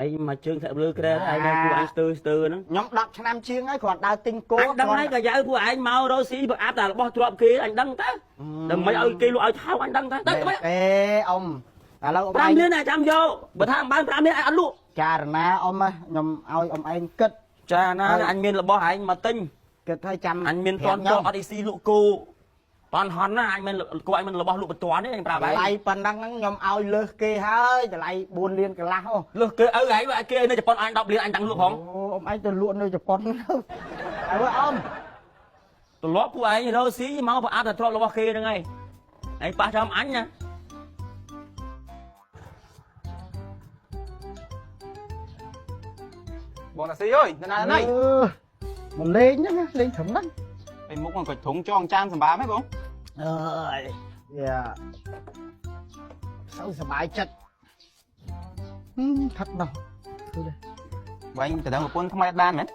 ឯងមកជើងធាក់លើក្រែឯងនៅពួកឯងស្ទើស្ទើហ្នឹង ខ្ញុំ10ឆ្នាំជាងហើយគ្រាន់ដើរទិញគោ អញដឹងហើយកាយ៉ៅពួកឯងមករកស៊ីប្រអាប់តែរបស់ទ្រព្យគេអញដឹងតើដើម្បីឲ្យគេលក់ឲ្យថោកអញដឹងតើទៅទៅ អេអ៊ំឥឡូវអ៊ំឯង 5លានអាចាំយកបើថាមិនបាន5លានអញអត់លក់ ចារណាអ៊ំខ្ញុំឲ្យអ៊ំឯងគិត ចាណាអញមានរបស់ឯងមកទិញ គិតឲ្យចាំ អញមានតន់ចោអត់អីស៊ីលក់គោតន់ហន់ណាអញមានគោអញមានរបស់លក់បន្ទាន់ទេអញប្រាប់ឯង តម្លៃប៉ុណ្ណឹងហ្នឹងខ្ញុំឲ្យលើសគេហើយតម្លៃ4លានកន្លះអូ លើសគេឪឯងគេនៅជប៉ុនអញ10លានអញតាំងលក់ផង អូអ៊ំឯងទៅលក់នៅជប៉ុនទៅអើអ៊ំ ទម្លាប់ពួកឯងរកស៊ីមកប្រអាប់តែទ្រព្យរបស់គេហ្នឹងឯងឯងប៉ះចំអញណា បងតាស៊ីអើយនៅណាណៃ មកលេងហ្នឹងលេងត្រឹមហ្នឹង ឯមុខមកក៏ធុងចងចានសម្បាមហ៎បង អើយវាសូវសប្បាយចិត្តថឹកដល់គឺ បងទៅដឹងប្រពន្ធថ្មីអត់បានមែន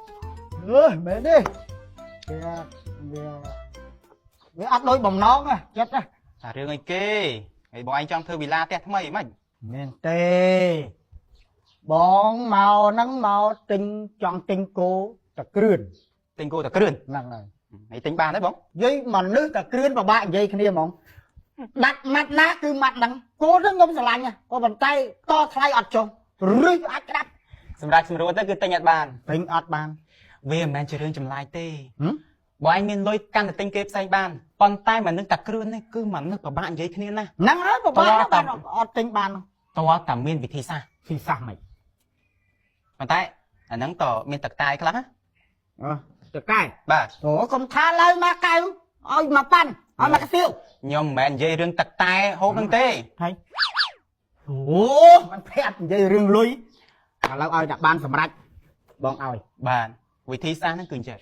អើយមែនទេវាវាវាអត់ដូចបំណងចិត្តណា អារឿងអីគេហើយបងឯងចង់ធ្វើវីឡាផ្ទះថ្មីហ្មង មែនទេបងមកហ្នឹងមកទិញចង់ទិញគោតគ្រឿន ទិញគោតែគ្រឿន ហ្នឹងហើយ ហើយទិញបានទេបង យាយមនុស្សតគ្រឿនពិបាកនិយាយគ្នាហ្មងដាច់ម៉ាត់ណាគឺម៉ាត់ហ្នឹងគោហ្នឹងខ្ញុំស្រឡាញ់ក៏ប៉ុន្តែតថ្លៃអត់ចុះឬអាចក្តាប់ សម្រាប់សម្រួលទៅគឺទិញអត់បាន ទិញអត់បាន វាមិនមែនជារឿងចម្លែកទេ ហឹម បងឯងមានលុយកាន់តែទិញគេផ្សេងបានប៉ុន្តែមនុស្សតែគ្រឿននេះគឺមនុស្សពិបាកនិយាយគ្នាណាស់ ហ្នឹងហើយពិបាកណាស់បានអត់ទិញបាន តើតាមានវិធីសាស្ត្រ ស៊ីសះមិន ប៉ុន្តែអាហ្នឹងតមានទឹកតាយខ្លះណា អឺតកែ បាទ អូកុំថាឡើយមកកៅឲ្យមកប៉ាន់ឲ្យមកកាសៀវ ខ្ញុំមិនមែននិយាយរឿងទឹកតែហូបហ្នឹងទេ ហើយអូมันភ័ក្រនិយាយរឿងលុយឥឡូវឲ្យតែបានសម្រេចបងឲ្យ បាទវិធីសាស្ត្រហ្នឹងគឺអញ្ចឹង